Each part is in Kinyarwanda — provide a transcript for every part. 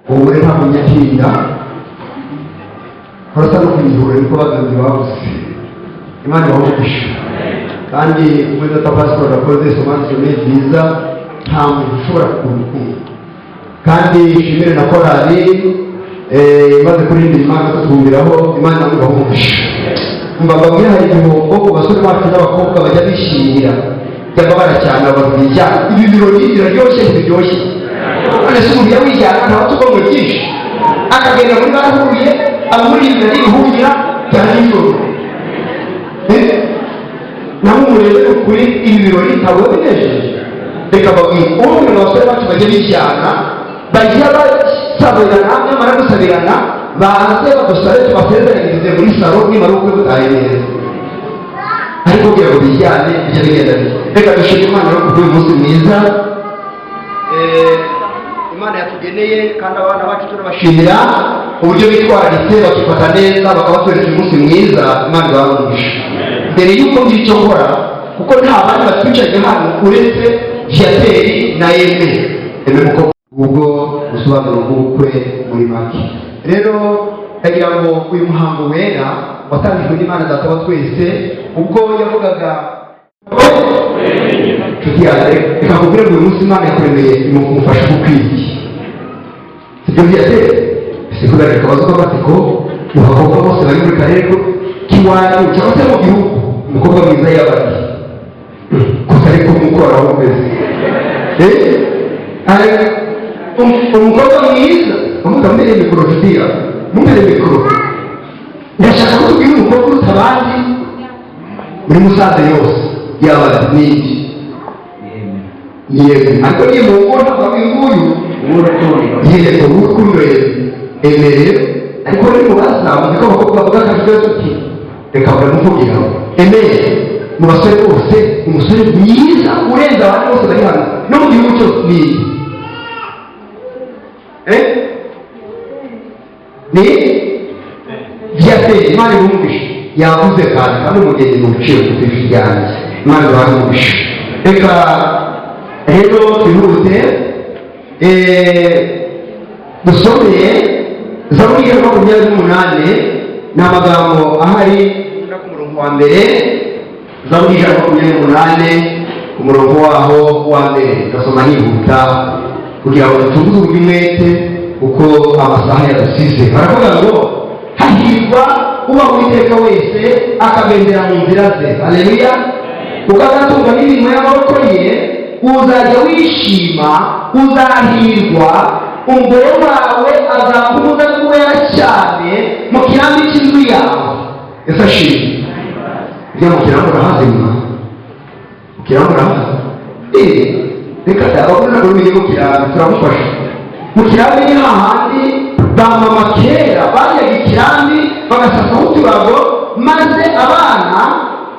Wowe nta munyatinda urasa no kwihura, niko bagenzi bavuze. Imana ibahe, kandi umwe data pasitori akoze isomo nziza, nta muntu ushobora kurukundo. Kandi shimire na korali imaze kuririmba Imana tukubiraho. Imana ibahe umugisha. Mbabwira, hari igihombo ku basore bacu n'abakobwa bajya bishingira, byababara cyane abantu bijyana. Ibi birori biraryoshye, ntibiryoshye? None se umuntu yawijyana ntawe tugomba byinshi, akagenda muri barahuye, abamuririmbira n'ibihungira bya nijoro naho umurebe. Ukuri ibi birori ntabwo binejeje. Reka babwire, umwe mu basore bacu bajya bijyana, bajya basabirana, nyamara gusabirana baze badusabe tubasezeranyirize muri salo nimara ubukwe butaye neza. Ariko kugira ngo bijyane bijya bigenda neza. Reka dushime Imana yo kubw'uyu munsi mwiza Imana yatugeneye, kandi abana bacu turabashimira uburyo bitwararitse, bakifata neza, bakabatwereka umunsi mwiza. Imana ibahe umugisha. Mbere y'uko ngira icyo nkora, kuko nta bandi batwicaye hano uretse Viateri na Eme. Eme mukobwa, ubwo busobanuro bw'ubukwe muri make rero, ndagira ngo uyu muhango wera watangijwe n'Imana Data wa twese ubwo yavugaga. Nshuti yanjye, reka nkubwire ngo uyu munsi Imana yakuremeye imufasha ukwiye, sibyo Viateri? Si kubera akabazo k'amatsiko, mu bakobwa bose bari muri karere k'iwanyu cyangwa se mu gihugu, umukobwa mwiza yabari gusa, ariko umukoraho umeze umukobwa mwiza mukamere mikoro. Nshuti yawe, mumere mikoro. Ndashaka ko tubwira umukobwa uruta abandi muri Musanze yose yaba ni iki? Ni yego, ariko niyo mu ngo ntabwo ari nguyu. Yego, urukundo yego emere, ariko ni mubaza muzi ko abakobwa bavuga akazi yose uti reka baramuvugiraho. Emere, mu basore bose, umusore mwiza urenze abandi bose bari hano no mu gihugu cyose ni iyi? Eh? Ni Viateri. Imana ibumvishe, yavuze kandi kandi umugeni mu biciro ku ijwi ryanjye. Imana ibahe umugisha. Reka rero twihute, dusomeye Zaburi ya 28, ni amagambo ahari ku murongo wa mbere. Zaburi 128 ku murongo waho wa mbere, ndasoma nihuta kugira ngo dutunguze uburyo umwete kuko amasaha yadusize. Baravuga ngo: "Hahirwa uba Uwiteka wese, akagendera mu nzira ze." Haleluya! "Ukazatungwa n'imirimo y'amaboko ye, uzajya wishima, uzahirwa. Umugore wawe azaba umuzabibu wera cyane mu kirambi cy'inzu yawe." Ese ashimwe? Ujya mu kirambi urahazima? Mu kirambi urahazi? Reka da, abagore ntabwo rumenye mu kirambi, turagufasha. Mu kirambi ni hahandi ba mama kera bajyaga ikirambi, bagasasaho uturago, maze abana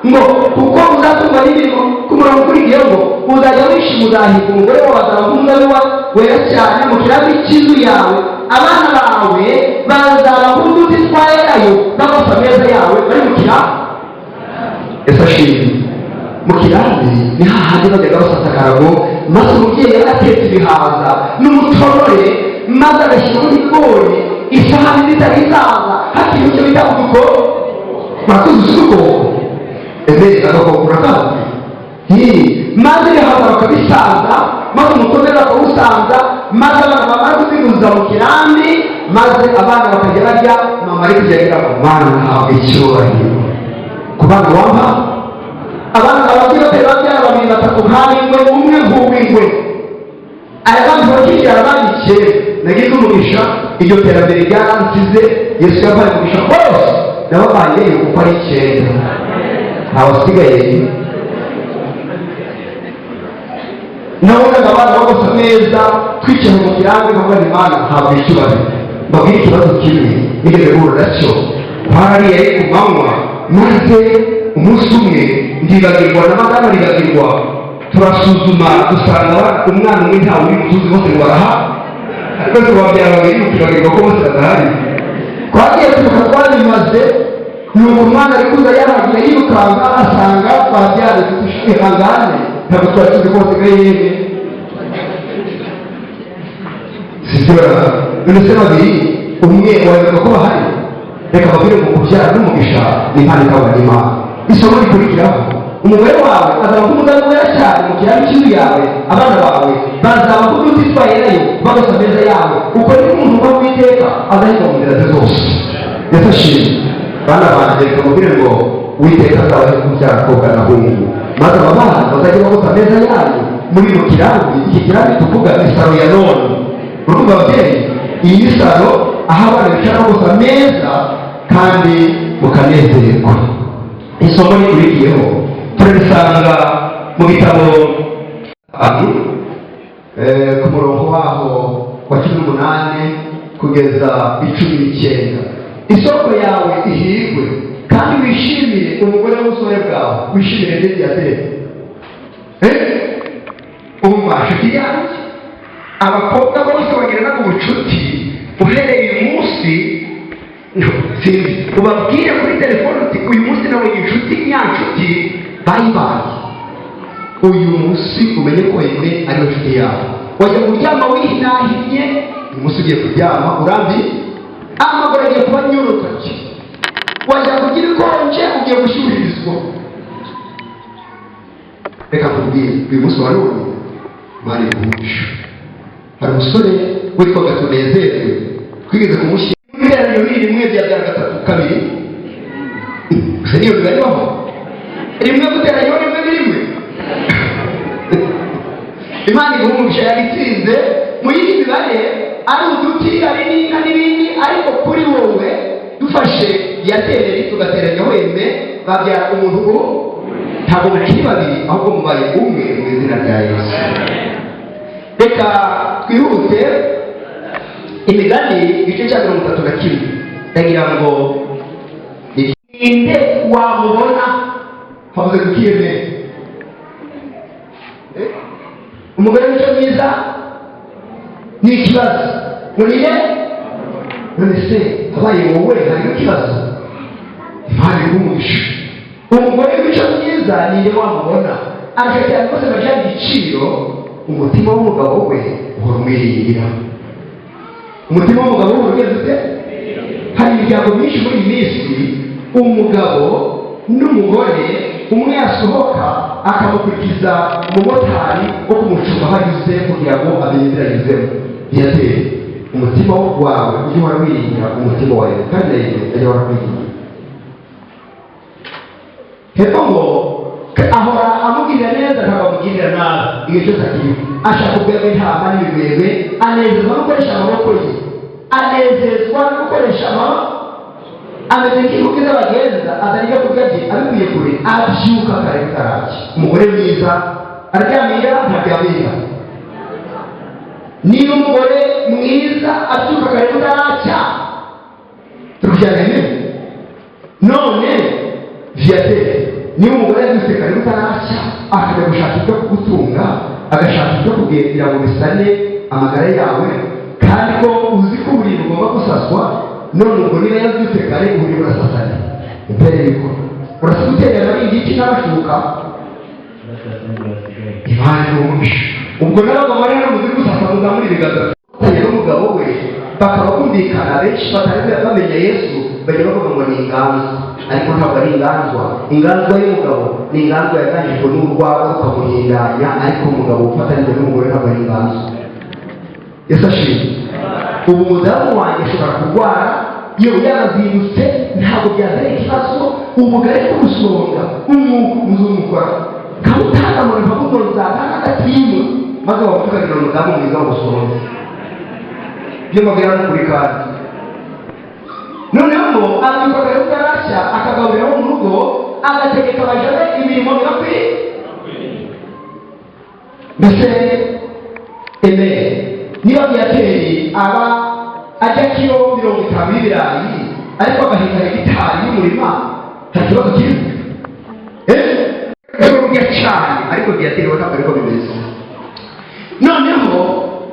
ngo kuko uzatungwa n'imirimo. Ku murongo ukurikiyeho ngo: "Uzajya wishima, uzahirwa, umugore wawe azaba nk'umuzabibu wera cyane mu kirambi cy'inzu yawe. Abana bawe bazaba nk'uduti twa elayo bagose ameza yawe." Bari mu kirambi. Ese ashimwe? Mu kirambi ni hahandi bajyaga basasa akarago, maze umubyeyi yari atetse ibihaza n'umutonore, maze agashyiramo ibigori, isahani zitari izaza, hakiri icyo bita uduko. Murakoze, uzi udukoko? Ese agakoko urakazi? Maze ibihaza bakabisanza, maze umutonore bakawusanza, maze abana bamara kuziguza mu kirambi, maze abana bakajya barya, mama ari kujya agira ngo: "Mana, ntabwo icyubahiro ku bana wampa." Abana, ababyeyi batari babyara babiri, batatu nk'ab'ingwe, umwe nk'uw'ingwe, abandi bakibyara abandi icyenda. Nagize umugisha, iryo terambere ryaransize. Yesu yampaye umugisha hose, nabavanyeyo kuko ari icyenda, ntawasigaye. Nabonaga abana bagose ameza, twicaye mu kirambi, nkavuga: "Imana, ntabwo icyubahiro." Mbabwire ikibazo kimwe nigeze guhura nacyo. Twarariye ari ku manywa, maze umunsi umwe ndibagirwa na madamu aribagirwa, turasuzuma dusanga umwana umwe ntawe uri, tuzi bose ngo baraha, ariko tubabyara babiri ukibagirwa ko bose badahari. Twagiye twibuka twabimaze, nuko umwana ari kuza yahagira yirukanka, asanga twabyara. Ihangane, ntabwo twari tuzi ko basigaye yemye, sibyo? None se babiri umwe wayoberwa ko bahari? Reka babwire ngo kubyara n'umugisha ni impano itangwa n'Imana. Isomo rikurikiraho, umugore wawe azaba nk'umuzabibu wera cyane mu kirambi cy'inzu yawe, abana bawe bazaba nk'uduti twaherayo bagasa ameza yawe. Uko ni umuntu uva mu Uwiteka azahirwa mu nzira ze zose. Yesu ashimwe. Bana banjye, reka mubwire ngo Uwiteka azabahe kubyara kobwa na hungu, maze aba bana bazajya bagota ameza yanyu muri ino kirambi. Iki kirambi tuvuga ni saro ya none. Urumva ababyeyi, iyi ni saro aho abana bicara bose ameza kandi mukanezerwa. Isomo rikurikiyeho turarisanga mu gitabo ku murongo waho wa 18 kugeza 19. Isoko yawe ihirwe kandi wishimire umugore w'ubusore bwawe, wishimire ndetse yateye. Umva nshuti yanjye, abakobwa bose bagirana ubucuti uhereye uyu munsi, sinzi, ubabwire kuri telefone uti uyu munsi nabonye inshuti nyanshuti, bayibaye. Uyu munsi umenye ko Aime ariyo nshuti yawe. Wajya kuryama wihinahinnye, uyu munsi ugiye kuryama urambi, amaguru agiye kuba nyurutoki. Wajya kugira ikonje, ugiye gushyuhirizwa. Reka nkubwire, uyu munsi wa none Imana iguhuje. Hari umusore witwaga Tunezerwe, twigeze kumushyira iteraniro bibiri rimwe byabyara gatatu kabiri. Gusa niyo mibare ibaho, rimwe guteranyaho rimwe ni rimwe. Imana iguha umugisha, yabitsinze mu yindi mibare, ari uduti, ari n'inka n'ibindi, ariko kuri wowe dufashe yatereri tugateranyaho Aime, babyara umuntu ubu. Ntabwo mukiri babiri, ahubwo mubaye umwe mu izina rya Yesu. Reka twihute, Imigani igice cya 31. Ndagira ngo ninde wamubona? Havuze kukiyeme umugore w'imico mwiza ni ikibazo none. None se abaye wowe harimo ikibazo? Imana iguha. Umugore w'imico myiza ninde wamubona? Arusha cyane rwose amajyana igiciro. Umutima w'umugabo we uhora umwiringira. Umutima w'umugabo we uhora ugeze ute? Hari imiryango myinshi muri iyi minsi, umugabo n'umugore, umwe yasohoka akamukurikiza umumotari wo kumucunga aho anyuze kugira ngo amenye inzira anyuzemo. Ntiyateye umutima wawe ujye uhora wiringira umutima wawe, kandi nawe ajya ahora kwiringira. Hepfo ngo ahora amugirira neza, ntabwo amugirira nabi igihe cyose akiriho. Ashaka ubwenge bw'intama n'ibigwegwe, anezezwa no gukoresha amaboko ye, anezezwa no gukoresha amaboko. Ameze nk'inkuki z'abagenza, azana ibyo kurya bye abikuye kure, abyuka kare butaracya. Umugore mwiza aryamira ntaryamira. Niba umugore mwiza abyuka kare butaracya, turi kujyana neza. None Viateur, niba umugore yabyutse kare butaracya akajya gushaka ibyo kugutunga, agashaka ibyo kugendera ngo bisane amagara yawe, kandi ko uzi ko uburiri bugomba gusaswa, none ubwo niba yabyutse kare, uburiri burasasane imbere yuko urasa uterera amaringiti n'amashuka. Imana iguhe. Ubwo n'abagabo bari hano muzi gusasa, muzamura ibiganza. N'umugabo we bakaba bumvikana. Benshi batari bamenya Yesu bajya bavuga ngo ni inganzwa, ariko ntabwo ari inganzwa. Inganzwa y'umugabo ni inganzwa yaganjijwe n'urwagwa rukamuhindanya, ariko umugabo ufatanyije n'umugore ntabwo ari inganzwa. Yesu ashimwe. Ubu umudamu wanjye ashobora kurwara, yewe yarazindutse, ntabwo byazana ikibazo. Ubugari bw'urusonga umwuka muzumukora kawutanga nkamunoza n'agatimu, maze wamutukagira umudamu mwiza w'umusonga. Ibyo mbabwira ni ukuri. Kandi noneho ngo abyuka kare butaracya, akagaburira abo mu rugo, agategeka abaja be imirimo ibakwiye. Mbese eme niba Viateur aba ajya kiro 50 y'ibirayi, ariko agahinga hegitari y'umurima, hari ikibazo kirimo? Kurya cyane, ariko Viateur we ntabwo ariko bimeze. Noneho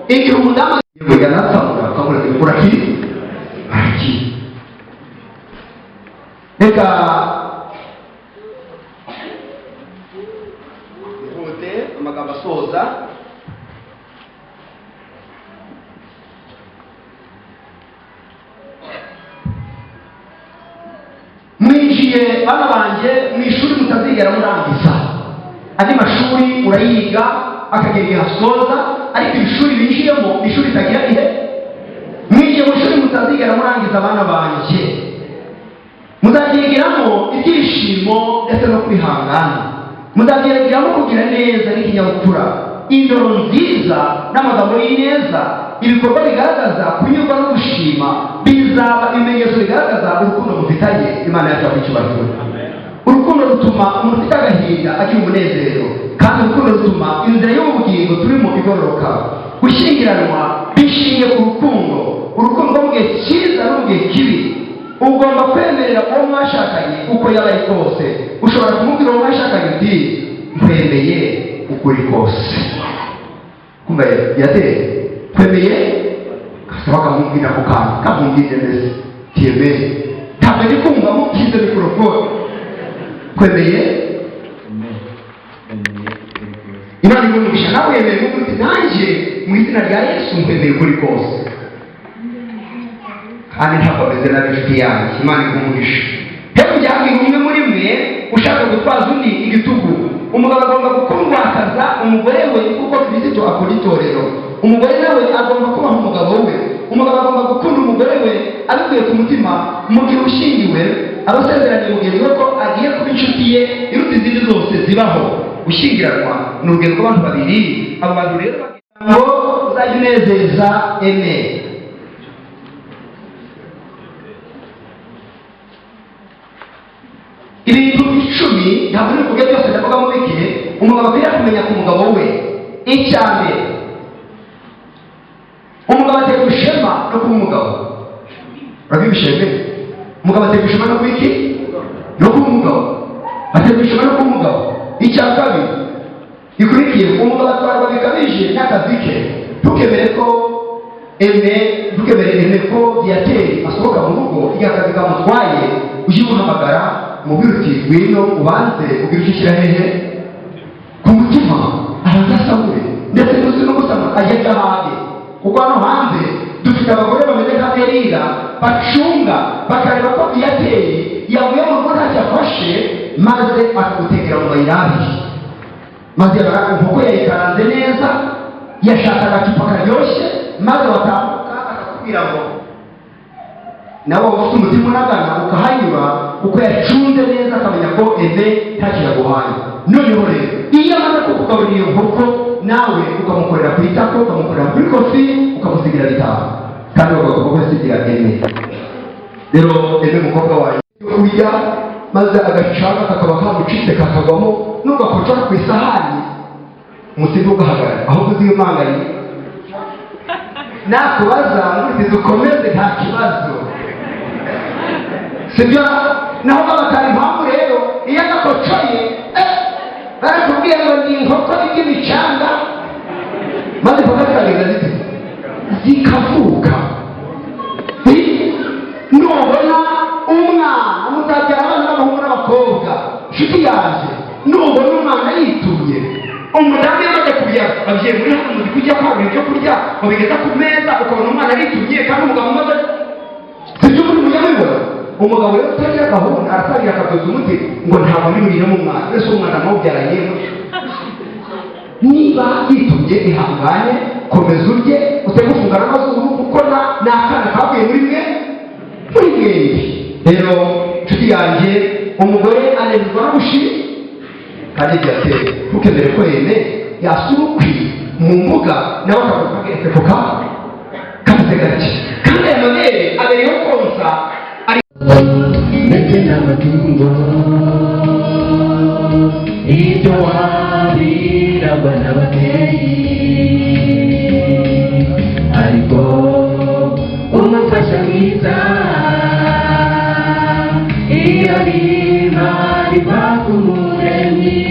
igihe umudamu yanatsamura akamubwira ati urakiri arakiri. Reka ihute, amagambo asoza. Mwinjiye, bana banjye, mu ishuri mutazigera murangiza. Andi mashuri urayiga akagera igihe asoza, ariko iri shuri binjiyemo ni ishuri ritagira ihe. Mwinjiye mu ishuri mutazigera murangiza, abana banjye. Muzaryigiramo ibyishimo ndetse no kwihangana, muzabyigiramo kugira neza n'ikinyabupfura, indoro nziza n'amagambo y'ineza. Ibikorwa bigaragaza kunyurwa no gushima bizaba ibimenyetso bigaragaza urukundo mufitanye. Imana yacu yaha icyubahiro. Urukundo rutuma umuntu ufite agahinda agira umunezero, kandi urukundo rutuma inzira y'ubugingo turimo igororoka. Gushyingiranwa bishingiye ku rukundo, urukundo mu gihe cyiza no mu gihe kibi. Ugomba kwemerera uwo mwashakanye uko yaba ari kose. Ushobora kumubwira uwo mwashakanye uti: "Nkwemeye ukuri kose." Kumva yateye kwemeye, kasaba kamubwira ako kantu kamubwire neza. Tiyemeye, ntabwo ndi kumva, mubwize mikorofone. Kwemeye, Imana igumugisha. Nawe yemeye kuko uti: "Nanjye mu izina rya Yesu nkwemeye ukuri kose." Kandi ntabwo ameze nabi, inshuti yanjye. Imana igumugisha. He kujya umwe muri mwe ushaka gutwaza undi igitugu. Umugabo agomba gukundwakaza umugore we kuko Kirisito akunda itorero. Umugore nawe agomba kubaha umugabo we. Umugabo agomba gukunda umugore we abikuye ku mutima. Mu gihe ushyingiwe aba asezeranye mugenzi we ko agiye kuba inshuti ye iruta izindi zose zibaho. Gushyingiranwa ni urugendo rw'abantu babiri. Abo bantu rero bagira ngo uzajye unezeza eme. Ibintu 10, ntabwo uri buvuge byose, ndavugamo bike. Umugabo akwiriye kumenya ku mugabo we. Icya mbere, umugabo aterwa ishema no kuba umugabo. Urabyumvise? Umugabo aterwa ishema no kuba iki? No kuba umugabo. Aterwa ishema no kuba umugabo. Icya kabiri gikurikiye, umugabo atwarwa bikabije n'akazi ke. Ntukemere ko eme, ntukemere eme ko Viateur asohoka mu rugo igihe akazi kamutwaye. Ujye umuhamagara, umubwire uti: "Ngwino ubanze ubwire icyo ushyira hehe ku mutima." Abanza asabure, ndetse n'uzi no gusama ajya ahage, kuko hano hanze dufite abagore bameze nka Derira, bacunga bakareba ko Viateur yavuye mu rugo ntacyo afashe, maze akagutekera mu mayira abiri. Maze yabara inkoko yayikaranze neza, yashaka agacupa karyoshye, maze watambuka akakubwira ngo nawe waba ufite umutima unagana ukahanyura, kuko yacunze neza akamenya ko eve ntacyo yaguhaye. Noneho rero iyo amaze kukugaburira iyo nkoko, nawe ukamukorera ku itako, ukamukorera kuri kofi, ukamusigira 5, kandi bagomba kusigira eme. Rero eme, mukobwa wanjye, kurya maze agacanga kakaba kamucitse kakagwamo, nugakoca ku isahani umusizi ugahagarara ahubwo uziyumanganye. Nakubaza ngo dukomeze, nta kibazo, sibyo? Naho babatara impamvu rero iyo agakocoye, barakubwiye ngo ni inkoko y'imicanga, maze impaka zikagenda zite? Zikavuka. Nubona umwana, muzabyara abana b'abahungu n'abakobwa, inshuti yanjye, nubona umwana yitumye, umudamu yamaze kubyara, ababyeyi muri hano muzi kujya kwagura ibyo kurya babigeza ku meza, ukabona umwana aritumye kandi umugabo umaze, sibyo? Muri mujya mubibona. Umugabo rero utagira gahunda aratangira akabyuza umuti ngo ntabwo ndi buriremo umwana. Ese umwana mwawubyaranye? Niba yitumye, ihangane, komeza urye, utegufunga n'amazuru, kuko ni akana kavuye muri mwe, muri mwembi. Rero inshuti yanjye, umugore anezezwa no gushima. Kandi byateye, ntukemere ko yeme yasura ukwi mu mbuga, nawe akavuga akeka kameze gake, kandi aya mabere abereyeho konsa ari ndetse n'amatungo, ibyo wabiragwa n'ababyeyi, ariko umufasha mwiza iyo riba riva ku Muremyi.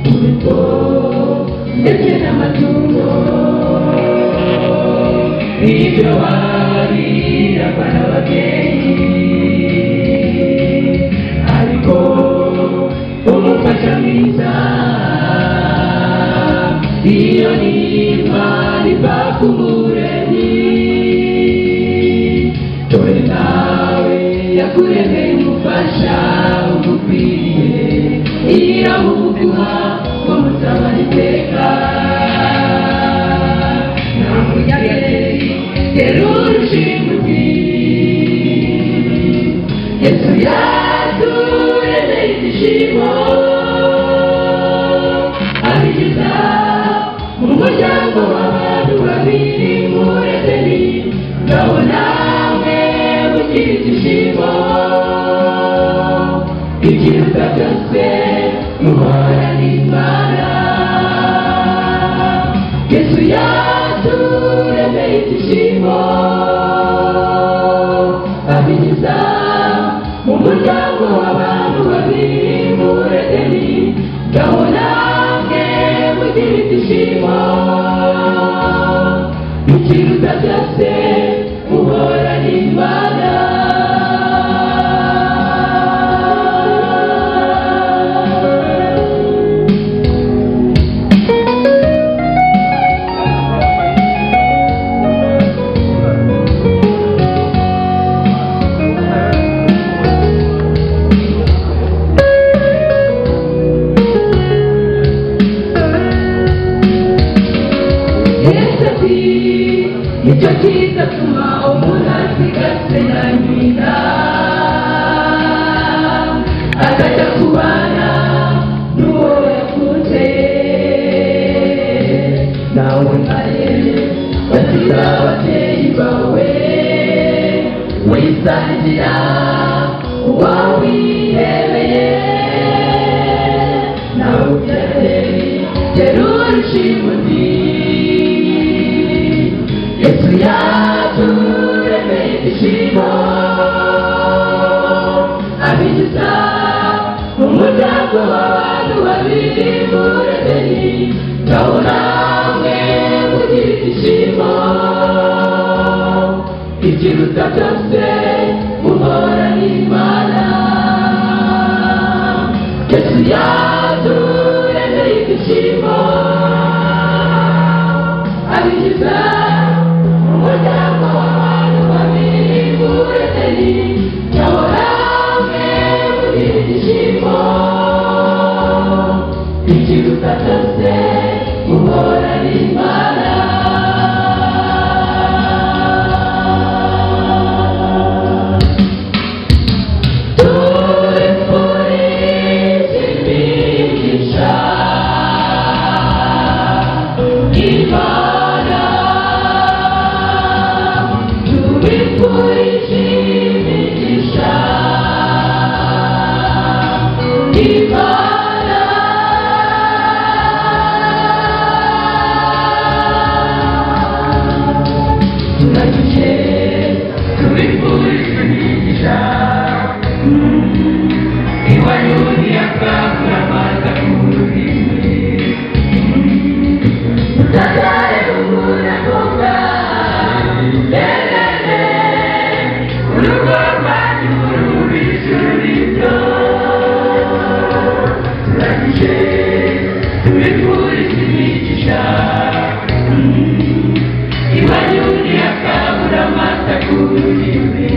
Urugo ndetse n'amatungo, ibyo wabiragwa n'ababyeyi, ariko umufasha mwiza iyo niba riva ku Muremyi. Dore nawe. Yakuremeye umufasha ugukwiriye, iramuguha ngo mutabara iteka. Namugeri terura ushimuti, Yesu yaturemeye ibyishimo, abinjiza mu muryango w'abantu babiri muri Edeni, ngaho namwe mugira ibyishimo, ikiruta byose muhorane Imana. Yesu yaturemeye ibyishimo, abinjiza mu muryango w'abantu babiri muri Edeni, ngaho namwe mugira ibyishimo, ikiruta byose muhorane Imana. Yesu ati nicyo kizatuma umuntu asiga se na nyina, akajya kubana n'uwo yakunze, nawe aye basiga ababyeyi bawe, wisangira uwo wihebeye, nawe ubyare terura ushimuti, Yesu yaturemeye ibyishimo, abinjiza mu muryango w'abantu babiri muri Edeni, ngaho namwe mugira ibyishimo, ikiruta byose muhorane Imana. Yesu yaturemeye ibyishimo, abinjiza mu muryango w'abantu babiri muri Edeni, ngaho namwe mugira ibyishimo, ikiruta byose muhorane Imana. Tubifurize imigisha Imana, tubifurije imigisha Imana. Turagije tubifurije imigisha, iwanyu ntiyakangura amazi ku rurimi, mutagare umurakobwa, lelele, urugo rwanyu rube ijuru rito. Turagije tubifurize imigisha, iwanyu ntiyakabura amata ku rurimi.